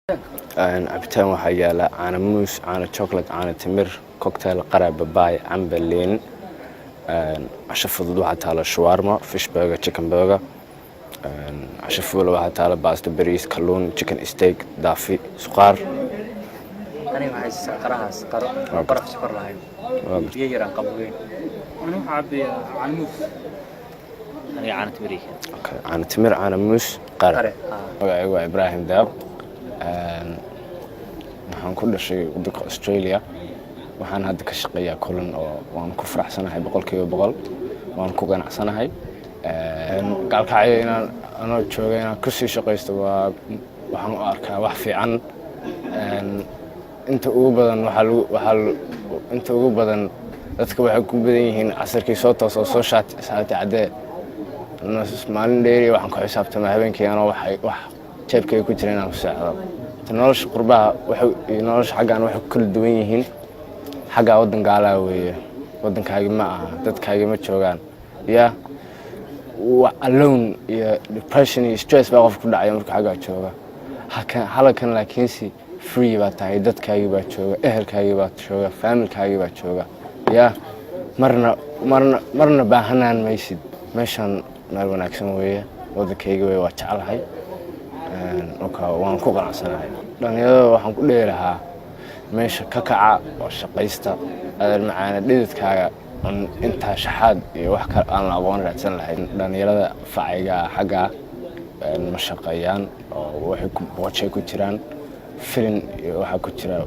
Cabitaan waxaa yaala caano muus, caano chocolate, caano timir, cocktail, qara, babaay, cambe, liin. Casho fudud waxaa taala shawarma, fish burger, chicken burger. Casho fuula waxaa taala baasto, bariis, kalluun, chicken steak, daafi, suqaar. Aniga waxay siisaa qarahaas, qaro baraf, sokor lahayn, biyo yaraan qaboweyn. Aniga waxaa cabayaa caano muus. Aniga caano timiriga. Okay, caano timir, caano muus, qara. Qare. Magacaygu waa Ibraahim Daab. Waxaan ku dhashay waddanka Australia. Waxaan hadda ka shaqeeyaa Kulan oo waan ku faraxsanahay 100%, waan ku ganacsanahay. Gaalkacyo inaan anoo jooga inaan kusii shaqaysto waa waxaan u arkaa wax fiican. Inta ugu badan waxaa lagu waxaa inta ugu badan dadka waxay ku badan yihiin casarkii soo toos oo soo shaati saati caddee. Maalin dheeri waxaan ku xisaabtamaa habeenkii anoo wax wax jeebkayga ku jira inaan ku seexdo. Nolosha qurbaha waxay iyo nolosha xaggaan waxay ku kala duwan yihiin, xaggaa waddan gaalaa weeye, waddankaagi ma aha, dadkaagi ma joogaan, ya alone iyo depression iyo stress baa qofka ku dhacaya markuu xaggaa jooga. Halkan laakiinse free baa tahay, dadkaagi baa jooga, ehelkaagi baa jooga, familkaagi baa jooga, ya marna baahanaan maysid. Meeshan meel wanaagsan weeye, waddankayga weeye, waa jeclahay, marka waan ku qanacsanahay. Dhalinyarada waxaan ku dhihi lahaa meesha ka kaca oo shaqaysta, adeer macaana, dhididkaaga un intaa shaxaad iyo wax kale aan la aqoon raadsan lahayn. Dhalinyarada facayga xaggaa ma shaqeeyaan oo waxay ku boojay ku jiraan, filin iyo waxaa ku jira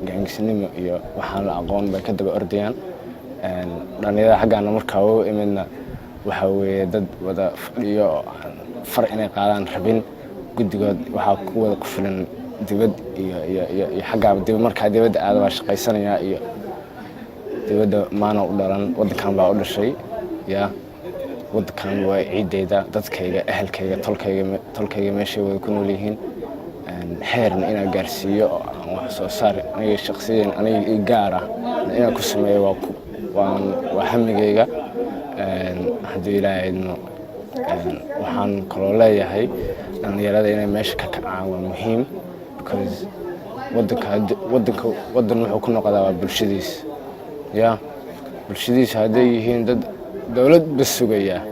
gangisnimo iyo waxaan la aqoon bay ka daba ordayaan. Dhalinyarada xaggaana markaa u imidna waxaa weeye dad wada fadhiyo oo aan far inay qaadaan rabin. Guddigood waxaa ku wada qufilan dibad iyo xaggaa dib. Markaa dibadda aada waa shaqaysanayaa iyo dibadda maana u dhalan, waddankan baa u dhashay. Ya waddankan waa ciideyda, dadkayga, ehelkayga, tolkayga meeshay wada ku nool yihiin. Heerna inaan gaarsiiyo oo aan wax soo saar aniga shaqsiyan aniga i gaar ah inaan ku sameeyo waa hamigayga, haddii Ilaahay idmo. Waxaan kaloo leeyahay dhalinyarada inay meesha ka kacaan waa muhiim, because waddanka waddan wuxuu ku noqdaa waa bulshadiisa. Ya bulshadiisa hadday yihiin dad dowlad ba sugaya,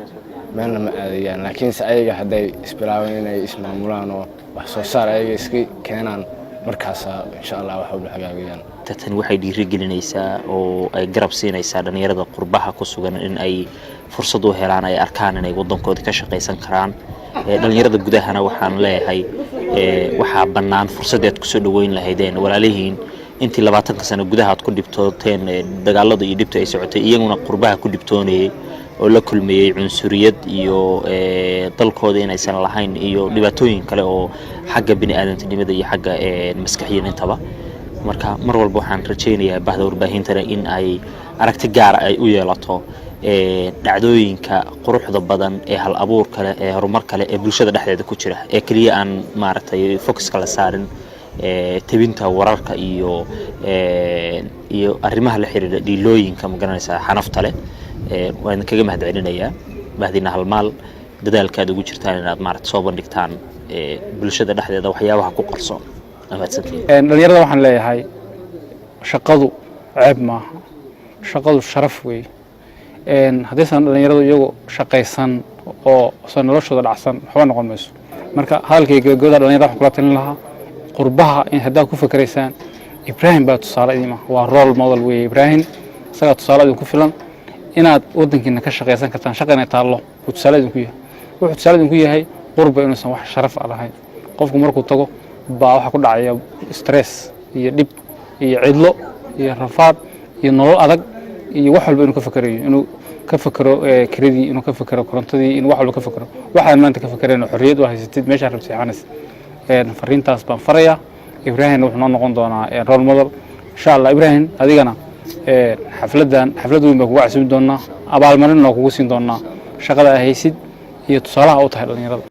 meelna ma aadayaan. Laakiinse ayaga hadday isbilaabaan inay ismaamulaan oo wax soo saar ayaga iska keenaan, markaasaa insha Allah wax walba hagaagayaan. Tani waxay dhiirigelinaysaa oo ay garab siinaysaa dhalinyarada qurbaha ku sugan in ay fursad u helaan, ay arkaan inay waddankooda ka shaqaysan karaan. Dhalinyarada gudahana waxaan leeyahay waxaa bannaan fursadii aad kusoo dhaweyn lahaydeen walaalihiin intii 20-ka sano gudaha aad ku dhibtooteen, dagaalada iyo dhibta ay socotay, iyaguna qurbaha ku dhibtoonayay oo la kulmayey cunsuriyad iyo dalkooda inaysan lahayn iyo dhibaatooyin kale oo xagga bini aadantinimada iyo xagga maskaxiyan intaba. Marka mar walba waxaan rajaynayaa bahda warbaahintana in ay aragti gaara ay u yeelato dhacdooyinka quruxda badan ee hal abuurka leh, ee horumar kale ee bulshada dhexdeeda ku jira, ee keliya aan maaragtay focuska la saarin tebinta wararka iyo arrimaha la xiriira dhiilooyinka, magaranaysaa, xanafta leh. Waan idinkaga mahad celinayaa bahdina Halmaal dadaalka aad ugu jirtaan inaad maaragta soo bandhigtaan bulshada dhexdeeda waxyaabaha ku qarsoon. Waa mahadsantihiin. Dhalinyarada waxaan leeyahay shaqadu ceeb maaha, shaqadu sharaf weeye. Haddaysan dhalinyaradu iyagu shaqaysan oo san noloshooda dhacsan, waxba noqon mayso. Marka hadalkay gabagabada, dhalinyarada waxaan kula talin lahaa qurbaha in haddaad ku fakeraysaan, Ibraahim baa tusaale idin ah, waa role model weeye Ibraahim. Isagaa tusaale idinku filan inaad waddankiina ka shaqaysan kartaan, shaqa inay taallo buu tusaale idinku yahay. Wuxuu tusaale idinku yahay qurba inuusan wax sharaf ah lahayn. Qofku markuu tago baa waxaa ku dhacaya stress iyo dhib iyo cidlo iyo rafaad iyo nolol adag iyo wax walba inuu ka fakerayo, inuu ka fakero kiradii, inuu ka fakero korontadii, inuu wax walba ka fakero. Waxaan maanta ka fakereen xorriyad u haysatid, meeshaa rabtid seexanaysa. Fariintaas baan farayaa. Ibraahimna wuxuu noo noqon doonaa role model insha Allah. Ibraahim, adigana xafladdan xaflad weyn baan kugu casumi doonaa, abaalmarin waa kugu siin doonaa shaqada aad haysid iyo tusaalaha u tahay dhalinyarada.